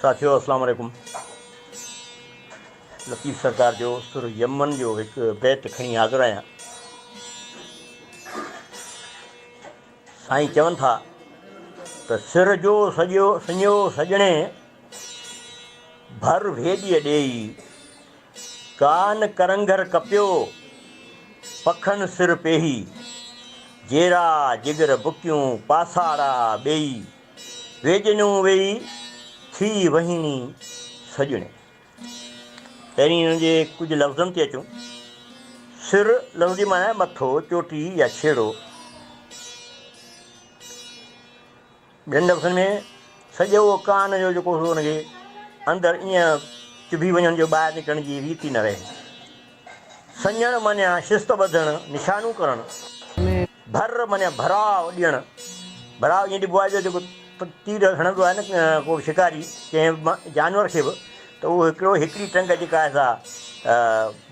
ساٿيو اسلام عليڪم لطيف سرڪار جو سر يمن جو هڪ بيت کڻي حاضر آهيان. سائين چون ٿا ته سر جو سڄو سڃو سڄڻي ڀر ڀيڄيء ڏيئي، ڪان ڪرنگهر ڪپيو پکن سر پيهي، جيرا جگر بڪيون پاساڙا ٻيئي، ويڄنون ويئي ٿي وهيڻي سڄڻي. پهرين انهن جي ڪجهه لفظن تي اچون. سر لفظ جي معنيٰ آهي مٿو، چوٽي يا ڇيڙو. ٻين لفظن ۾ سڄو ڪان جو جيڪو هو ان کي اندر ائين چڀي وڃڻ جو ٻاهر نڪرڻ جي ريت ئي نه رهي. سڃڻ معنيٰ شست ٻڌڻ، نشانو ڪرڻ. ڀر معنيٰ ڀراء ڏيڻ. ڀراء ائين ڏبو آهي جو جيڪو تير هڻندو آهي نه ڪو شڪاري ڪنهن جانور کي به ته اهو هڪڙو هڪڙي ٽنگ جيڪا آهي سا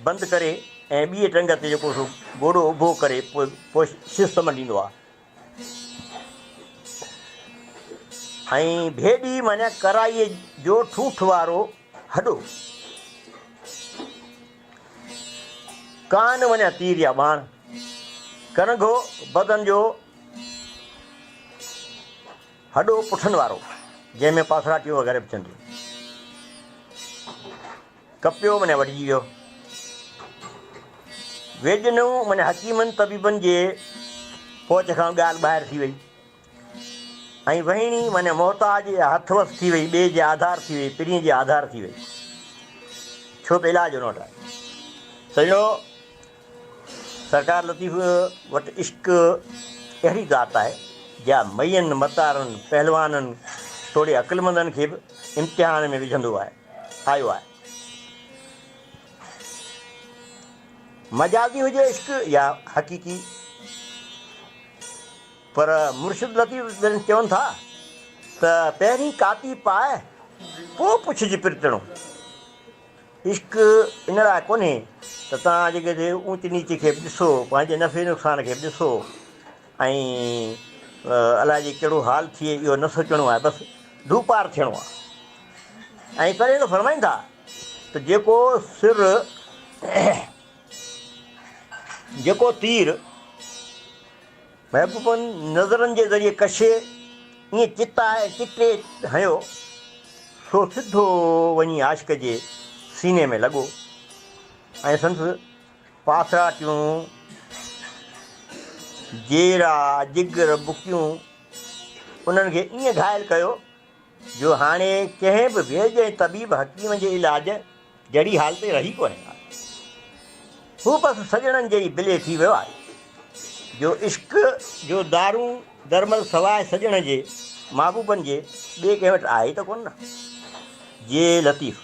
بند ڪري ۽ ٻيء ٽنگ تي جيڪو سو گوڏو اڀو ڪري پوء پوء شست منڊيندو آهي. ۽ ڀيڏي معنيٰ ڪرائيء جو ٺونٺ وارو هڏو. ڪان معنيٰ تير يا ٻاڻ. ڪرنگهو بدن جو هڏو پٺن وارو، جنهن ۾ پاسراٽيون وغيره به ٿين ٿيون. ڪپيو معنيٰ وڍجي ويو. ويڄنون معنيٰ حڪيمن طبيبن جي پهچ کان ڳالهه ٻاهر ٿي وئي ۽ وهيڻي معنيٰ محتاج يا هٿ وس ٿي وئي، ٻئي جي آڌار ٿي وئي، پرينء جي آڌار ٿي وئي، ڇو ته علاج ان وٽ آهي. سڄڻو! سرڪار لطيف وٽ عشق اهڙي ذات آهي، جا مئين، متارن، پهلوانن توڙي عقلمندن کي به امتحان ۾ وجهندو آهي. آيو آهي. مجازي هجي عشق يا حقيقي پر مرشد لطيف جن چون ٿا ته پهرين ڪاتي پاء پوء پڇج پرتڻو. عشق ان لاء ڪونهي ته توهان جيڪي اونچ نيچ کي به ڏسو، پنهنجي نفعي نقصان کي به ڏسو ۽ الائجي ڪهڙو حال ٿئي اهو نه سوچڻو آهي بس ڌوپار ٿيڻو آهي. ۽ تڏهن ته فرمائين ٿا ته جيڪو سر جيڪو تير محبوبن نظرن جي ذريعي ڪشي ائين چتائي چٽي هنيو سو سڌو وڃي عاشق جي سيني ۾ لڳو ۽ سندس پاسراٽيون، جيرا، جگر، بڪيون انهن کي ائين گهائل ڪيو جو هاڻي ڪنهن به ويڄ ۽ طبيب حڪيم جي علاج جهڙي حالت رهي ڪونهي. هو بس سڄڻن جي ئي بلي ٿي ويو آهي، جو عشق جو دارون درمل سواء سڄڻ جي، محبوبن جي، ٻئي ڪنهن وٽ آهي ئي ته ڪونه. جي لطيف.